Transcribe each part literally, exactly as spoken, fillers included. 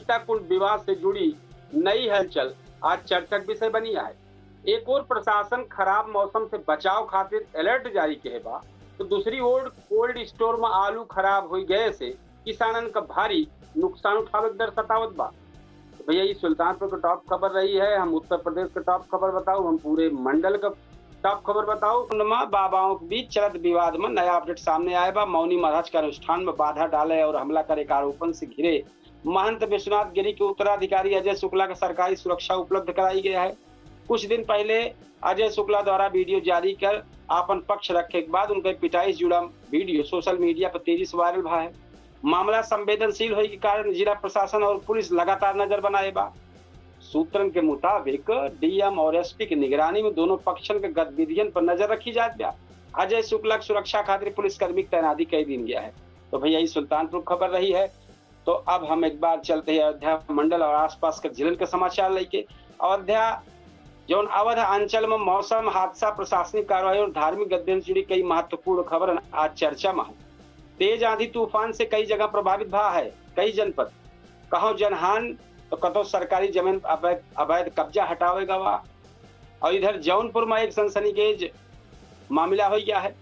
चित्ताकुंड विवाद से जुड़ी नई हलचल आज चर्चा के विषय बनी है। एक ओर प्रशासन खराब मौसम से बचाव खातिर अलर्ट जारी किहे बा, तो दूसरी ओर कोल्ड स्टोर में आलू खराब होइ गए से किसानन का भारी नुकसान उठावे के डर सतावत बा। तो भैया, ई सुल्तानपुर के टॉप खबर रही है। हम उत्तर प्रदेश के टॉप खबर बताऊ, हम पूरे मंडल का टॉप खबर बताऊ। नमा बाबाओं के बीच चलत विवाद में नया अपडेट सामने आए बा। मौनी महाराज के अनुष्ठान में बाधा डाले और हमला करे के आरोपन से घिरे महंत विश्वनाथ गिरी के उत्तराधिकारी अजय शुक्ला के सरकारी सुरक्षा उपलब्ध कराई गया है। कुछ दिन पहले अजय शुक्ला द्वारा वीडियो जारी कर आपन पक्ष रखे के बाद उनके पिटाई से जुड़ा वीडियो सोशल मीडिया पर तेजी से वायरल भा है। मामला संवेदनशील होए के कारण जिला प्रशासन और पुलिस लगातार नजर बनाए बा। सूत्रन के मुताबिक डीएम और एसपी के निगरानी में दोनों पक्षन के गतिविधियन पर नजर रखी जात बा। अजय शुक्ला के सुरक्षा खातिर पुलिसकर्मी के तैनाती कई दिन गया है। तो भैया, ई सुल्तानपुर खबर रही है। तो अब हम एक बार चलते हैं अयोध्या मंडल और आसपास के जिलन के समाचार लेके। अयोध्या जौन अवध अंचल में मौसम, हादसा, प्रशासनिक कार्रवाई और धार्मिक गतिविधियों से जुड़ी कई महत्वपूर्ण खबर आज चर्चा में है। तेज आंधी तूफान से कई जगह प्रभावित भा है, कई जनपद, कहो जनहान तो कतो सरकारी जमीन अवैध, अवैध कब्जा हटावे गवा। और इधर जौनपुर में एक सनसनीखेज मामला हो गया है।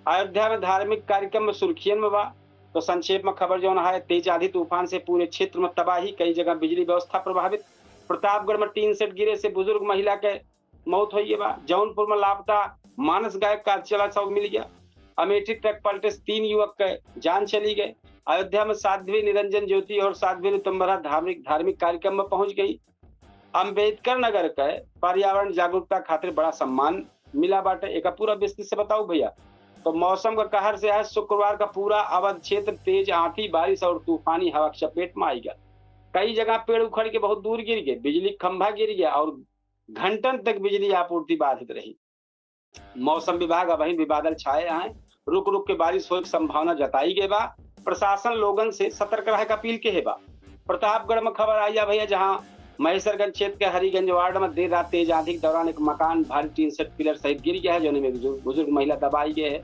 अयोध्या में धार्मिक कार्यक्रम में सुर्खियन में बा। तो संक्षेप में खबर जौन है, तेज आंधी तूफान से पूरे क्षेत्र में तबाही, कई जगह बिजली व्यवस्था प्रभावित। प्रतापगढ़ में टीन सेट गिरे से बुजुर्ग महिला के मौत हो गई बा। जौनपुर में लापता मानस गायक का अधचला शव मिल गया। अमेठी ट्रक पलटे से तीन युवक के जान चली गए। अयोध्या में साध्वी निरंजन ज्योति और साध्वी ऋतुम्भरा धार्मिक, धार्मिक कार्यक्रम में पहुंच गई। अम्बेडकर नगर के पर्यावरण जागरूकता खातिर बड़ा सम्मान मिला बाटे। एका पूरा विस्तृत से बताऊ भैया। तो मौसम का कहर से आज शुक्रवार का पूरा अवध क्षेत्र तेज आंधी, बारिश और तूफानी हवा के चपेट में आइगा। कई जगह पेड़ उखड़ के बहुत दूर गिर गए, बिजली खंभा गिर गया और घंटन तक बिजली आपूर्ति बाधित रही। मौसम विभाग अबहिन भी बादल छाए हैं, रुक रुक के बारिश होए के संभावना जताई गए बा। प्रशासन लोगन से सतर्क रहे के अपील किहे बा। प्रतापगढ़ में खबर आई है भैया, जहां महेश्वरगंज क्षेत्र के हरिगंज वार्ड में देर रात तेज आंधी के दौरान एक मकान भारी टीन सेट पिलर सहित गिर गया है, जौने में बुजुर्ग, बुजुर्ग महिला दबाई गए है।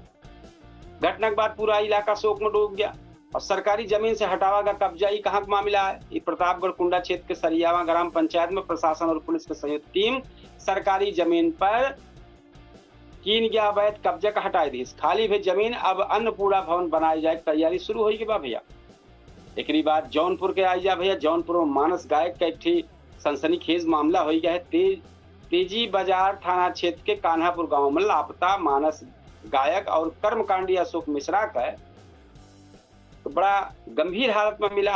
घटना के बाद पूरा इलाका शोक में डूब गया और सरकारी जमीन से हटावा का कब्जा, ई कहाँ का मामला है? ई प्रतापगढ़ कुंडा क्षेत्र के सरियावा ग्राम पंचायत में प्रशासन और पुलिस के संयुक्त टीम सरकारी जमीन पर कीन गया अवैध कब्जा का हटाए दी। खाली भी जमीन अब अन्नपूर्णा भवन बनाए जाए के तैयारी शुरू होई के बा भैया। एकरी बाद जौनपुर के आई जा भैया, जौनपुर में मानस गायक का एक ठी सनसनीखेज मामला होई गया है। ते-, तेजी बाजार थाना क्षेत्र के कान्हापुर गांव में लापता मानस गायक और कर्मकांडी अशोक मिश्रा का तो बड़ा गंभीर हालत में मिला।